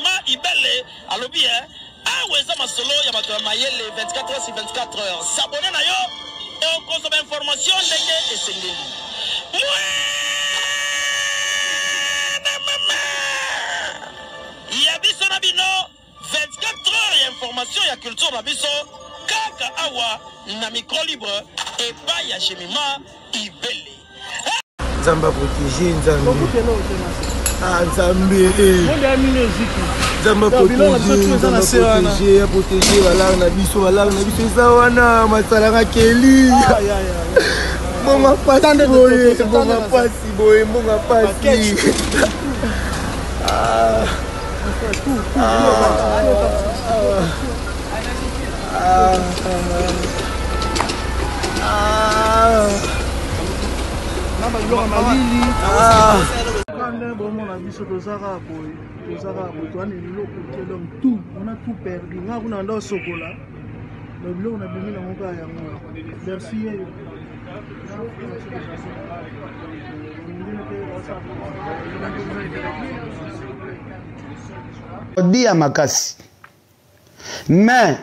Jemima Ibele alobi eh, awa eza masolo ya bato ya mayele 24 heures sur 24 heures. S'abonner na yo okozwa ba information ndenge esengeli. Mwana mama ya biso na bino 24 heures ya information ya culture na biso kaka awa na micro libre epai ya Jemima Ibele. Nzambe aprotege nzambe ah nzambe nzambe aprotege aprotege balare na biso balare na biso eza wana masalaka keli mbongo pasi boye mbongo pasi boye mbongo pasi ah. Na babiloko ya malili kanda bomona biso toza kaka boye, toza kaka boye, toza na eloko te, donc tout on a tout perdu. Nga kuna nda osokola donc biloko na bimi nango kaka yango. Merci yeyo. Odi ya makasi mais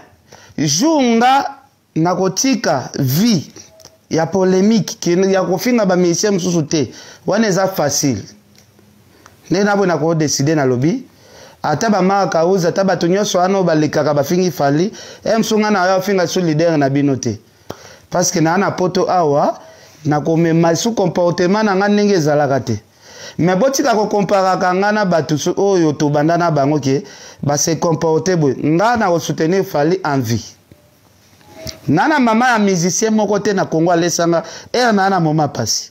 jour nga nakotika vie ya polemique ya kofinga ba musicien mosusu te, wana eza facile nde naboye nakodeside. Nalobi ata bamark house, ata bato nyonso wana oyo balekaka bafingi Fally, e mosusu ngai na yo afinga su leader na bino te, parce que naa na poto awa, nakomema su comportement na ngai ndenge ezalaka te. Mais botika kokomparaka nga na bato oyo tobanda na bango ke base comporte boye. Nga na kosoutenir Fally en vie. Na mama ya musicien moko te na Congo alesanga ere naa na moma pasi.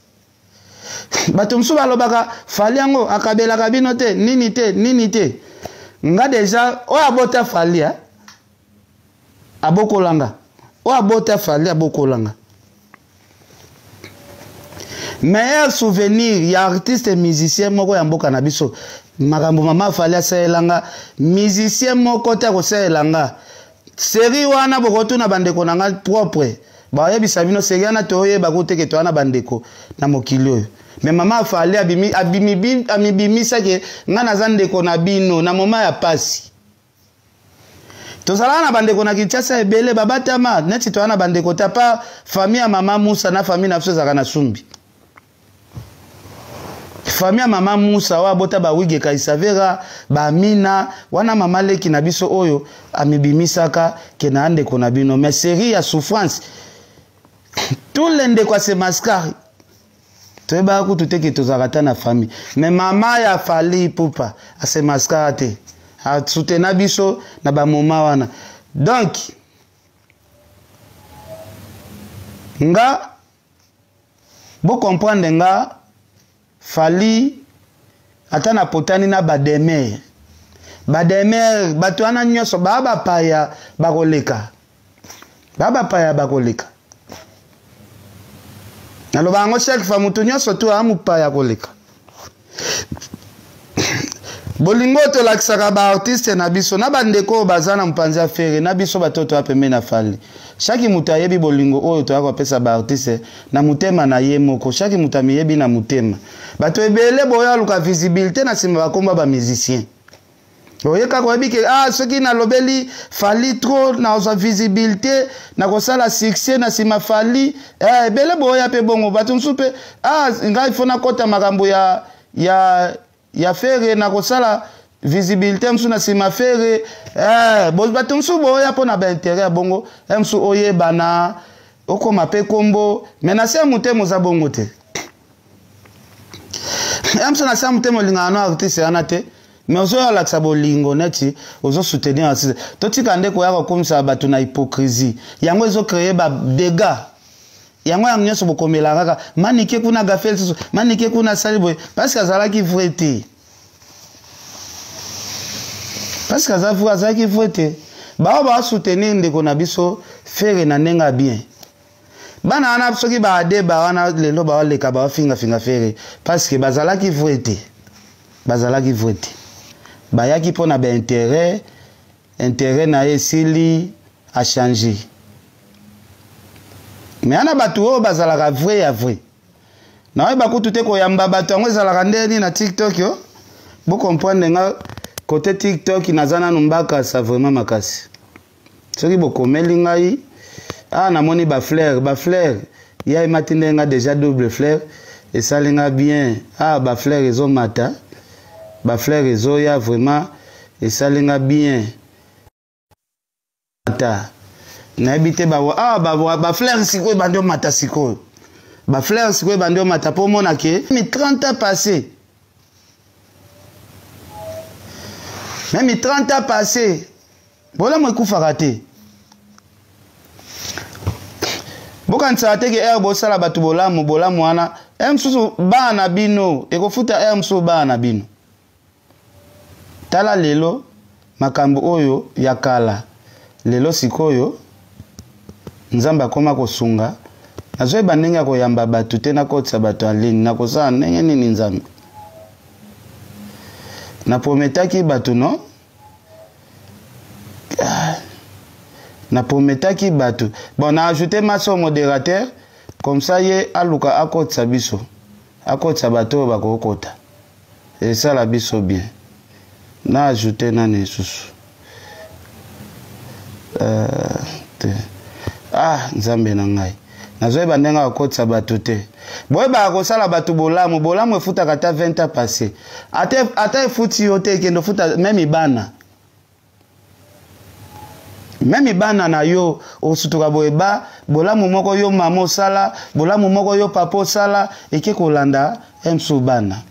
Bato mosusu balobaka Fally yango akabelaka bino te, nini te, nini te. Nga deja oyo abota Fally, eh? Abokolanga, oyo abota Fally abokolanga. Meilleur souvenir ya artiste musicien moko ya mboka na biso, makambo mama Fally asalelanga, musicien moko te akosalela nga série wana. Bokotuna bandeko na nga propre, bayebisa bino série wana. Toyeba kuteke toya na bandeko na mokili oyo, mais mama Fally amibimisaki nga naza ndeko na bino na moma ya pasi. Tozalaka na bandeko na Kinshasa ebele babatama neti toya na bandeko te pa famille ya mama Musa na famille na biso ezalaka na Sumbi. Famille ya mama Musa oyo abota bawige Kaisavera, bamina wana, mama leki na biso oyo amibimisaka ke na ndeko na bino. Mais série ya souffrance, tous les ndeko ya Semascar toyebaka kutu te ke tozalaka ata na famille. Mais mama ya Fally Ipupa asemaskara te, asutena biso na bamoma wana. Donc nga bocomprendre nga, Fally ata napotani na bademer bademer, bato wana nyonso baa bapaya bakoleka, baa bapaya bakoleka. Naloba yango chaque fois, moto nyonso tu aa mopaya koleka. Bolingo oyo tolakisaka baartiste na biso na bandeko oyo baza na mopanzi ya Ferre na biso, bato toya pembeni na Fally, chaque moto ayebi bolingo oyo toya kopesa baartiste na motema na ye moko. Chaque moto amiyebi na motema. Bato ebele boyo aluka visibilité na nsima bakomba bamusicien. Oye kaka oyebi ke ah, soki nalobeli Fally trop, nazwa visibilité, nakosala succès na nsima Fally. Eh, ebele boya mpe bongo. Bato mosusu mpe, ah, ngai fo nakɔta makambo ya Ferre, nakosala visibilité mosusu na nsima Ferre. Eh, bato mosusu boya mpo na baintérêt ya bongo, eh, mosusu oyebana, okóma mpe kombo, mais na se ya motema oza bongo te. Ya mosusu na se ya motema olingaka no artiste wana te, mais ozoya olakisa bolingo neti ozosoutenir artiste. Totika nde koya kokomisa bato na hypocrisie. Yango ezocréer badégâts, yango yango nyonso bokomela kaka manike kuna gafe lisusu, manike kuna asali boye, parce que azalaki vrai te, parce que azalaki vrai te. Bao basoutenir ndeko na biso Ferre na ndenge ya bien, bana wana soki baadeba wana lelo baoleka baofingafinga Ferre parce que bazalaki vrai te, bazalaki vrai te. Bayaki mpo na baintérêt, intérêt na ye esili, achange. Mais ana bato oyo bazalaka vrai ya vrai, naoyeba kutu te koyamba bato yango ezalaka nde nini na TikTok. Yo bocomprendre nga, Kote TikTok naza nanu mbakasa vraiment makasi. Soki bokomeli ngai ah namoni ba fleur, ba fleur ya emati nde nga déjà double fleur esali nga bien. Ah ba fleur ezomata, ba fleur ezoya vraiment esali nga bien. Ata nayebi te ba ah ba ba fleur sikoyo ebandi omata sikoyo. Ba fleur sikoyo ebandi omata po omona ke mi 30 ans passé. Meme 30 ans passé bolamu ekufaka te. Bokanisaka te ke heure bosala bato bolamu, bolamu wana heure mosusu bana na bino ekofuta, heure mosusu bana na bino. Tala lelo makambo oyo ya kala, lelo sikoyo Nzambe akoma kosunga. Nazoyeba ndenge ya koyamba bato te, nakotisa bato en ligne, nakosala ndenge nini Nzambe? Naprometaki bato no, naprometaki bato bon, na ajoute maso modérateur comme ça ye aluka akotisa biso, akotisa bato oyo bakokota, esala biso bien. Na ajoute nani lisusu? Te. Ah, Nzambe na ngai, nazoyeba ndenge akotisa bato te. Boyebaka kosala bato bolamu, bolamu efutaka ata 20 ans passé, ata, ata efuti yo te, ekende ofuta meme bana, meme bana na yo. Osutuka boye ba bolamu moko yo mama osala, bolamu moko yo papa osala, eke kolanda msu bana.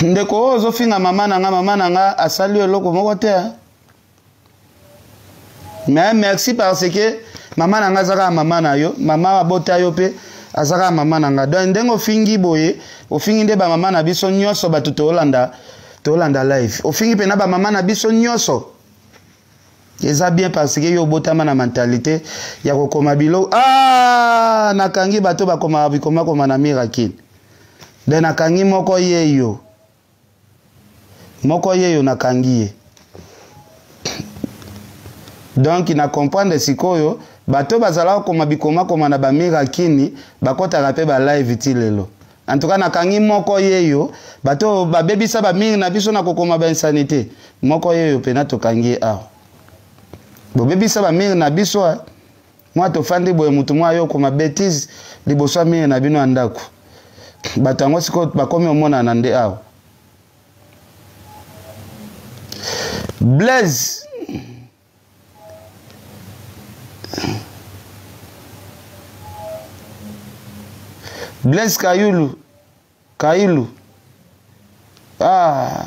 Ndeko oyo ozofinga mama na nga, mama na nga asali yo eloko moko te. Mais merci parce que mama na nga aza kaka mama na yo, mama abota yo mpe aza kaka mama na nga. Donc ndenge ofingi boye, ofingi nde ba mama na biso nyonso, bato toolanda, toolanda live, ofingi mpe na ba mama na biso nyonso. Eza bien parce que yo obotama na mentalité ya kokoma biloko. Ah, nakangi bato bakomaka bikomakoma na miracle. Donc nakangi moko yeyo, moko yeyo nakangi ye. Donc na comprendre sikoyo bato bazalaka kokoma bikomakoma na ba mirakini bakotaka pe ba live ti lelo. En tout cas nakangi moko yeyo, bato babebisa ba mire na biso na kokoma ba insanité. Moko yeyo pena tokangi ye awa. Bobebisa ba mire na biso, hein. Mwa tofandi boye mutu mwa yo koma bêtise liboso ya mire na bino ya ndako. Bato yango sikoyo bakomi omonana nde awa. Blaise Blaise Kayulu, Kayulu. Ah.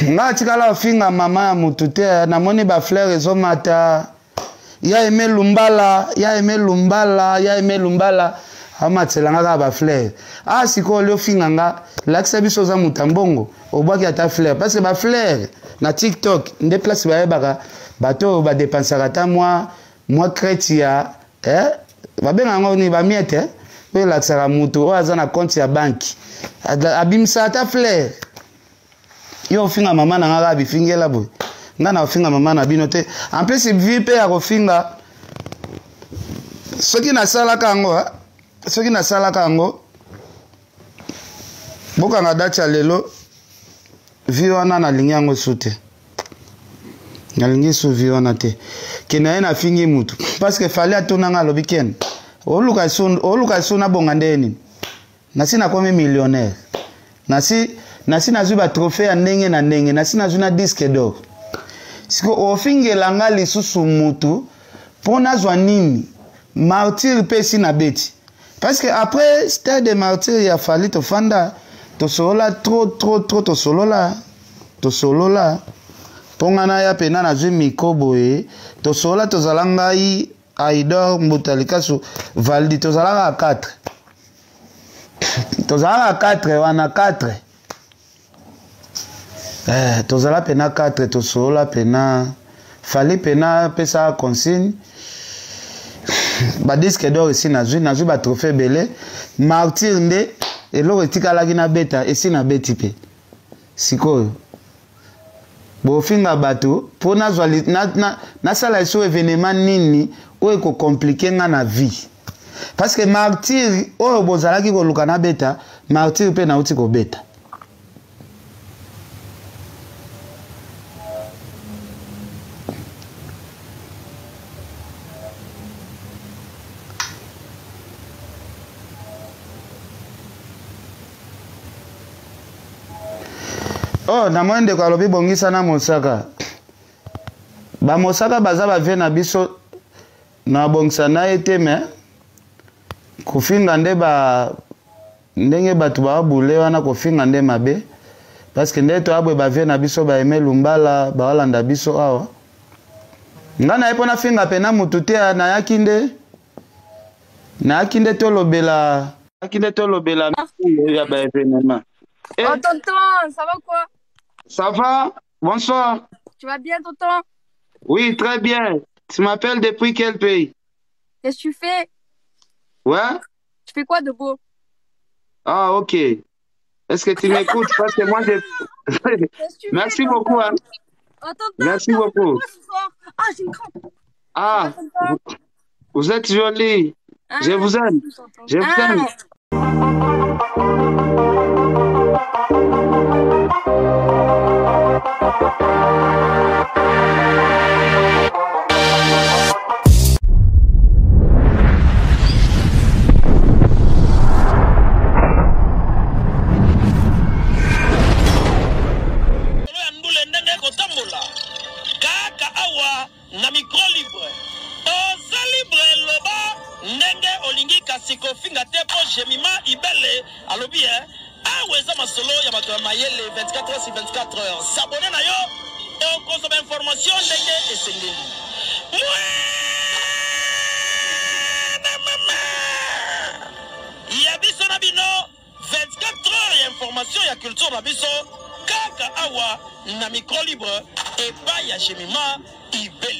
Nga atikala ofinga mama ya mutu te, namoni ba fleur ezomata. Ya Aimé Lumbala, ya Aimé Lumbala, ya Aimé Lumbala. Amatela nga kaka ba fleur. Ah sikoyo lio finga nga, lakisa biso oza mutu ya mbongo, obwaki ata fleur parce que ba fleur na TikTok nde place bayebaka bato oyo ba dépensaka ata mwa mwa crête ya eh babenga yango ni ba miette eh oyo elakisaka mutu oyo aza na compte ya banque abimisa ata fleur. Yo ofinga mama na nga kaka bifingela boye, nga na ofinga mama na bino te. En plus vie pe ya kofinga, soki nasalaka yango, soki nasalaka yango, bokanga date ya lelo, vie wana nalingi yango su te, nalingi su vie wana te. Ke na ye nafingi mutu parce que Fally atuna nga, alobi ken oluka su, oluka su nabonga ndenge nini, nasi nakomi millionnaire, nasi nasi nazwi ba trophée ya ndenge na ndenge, nasi nazwi na disque d'or. Siko ofingela nga lisusu mutu mpo nazwa nini? Martyr mpe si nabeti parce que après stade de martyr ya Fally tofanda tosolola trop trop trop, tosolola tosolola mpo nga naya pena nazwi micro boye tosolola, tozala ngai Aidor Mbuta Likasu Valdi, tozalaka 4, tozalaka 4 wana 4, tozala pena 4, tosolola pena Fally pena pesa consigne ba disque d'or esi nazwi, nazwi ba trophée ebele. Martyr nde eloko etikalaki na beta esi na beti pe. Sikoyo bofinga bato mpo nazwa nasala lisusu événement nini oyo ekokomplike nga na vie. Parce que martyr oyo bozalaki koluka nabeta, martyr mpe nauti kobeta. Oh, namoni ndeko alobi bongisa na mosaka. Bamosaka baza ba vie na biso na bongisa na ye te mais kofinga nde ba ndenge bato babule wana kofinga nde mabe parce que nde toya boye ba vie na biso ba aime lumbala baolanda biso awa nga naye mpo nafinga pena mutu te nayaki nde nayaki nde tolobela nayaki nde tolobela ya ba événement. Eh, oh tonton, ça va quoi? Ça va? Bonsoir. Tu vas bien, tonton? Oui, très bien. Tu m'appelles depuis quel pays? Qu'est-ce que tu fais? Ouais? Tu fais quoi de beau? Ah, ok. Est-ce que tu m'écoutes? Parce que moi, je... Merci beaucoup. Hein. Oh, tonton, Merci beaucoup. Ah, j'ai une crampe. Ah, vous êtes jolie. Ah, Je vous aime. Je vous ah. aime. Ya ndule ndenge ekotambola kaka awa na micro libre. Oza libre, loba ndenge olingi, kasi kofinga te, mpo Jemima Ibele alobi e awa eza masolo ya bato ya mayele. 24 heures sur 24 heures, s'abonner na yo, okozwa bainformation ndenge esengeli. Mwana mama ya biso na bino, 24 heures ya information ya culture na biso kaka awa na micro libre epai ya Jemima Ibele.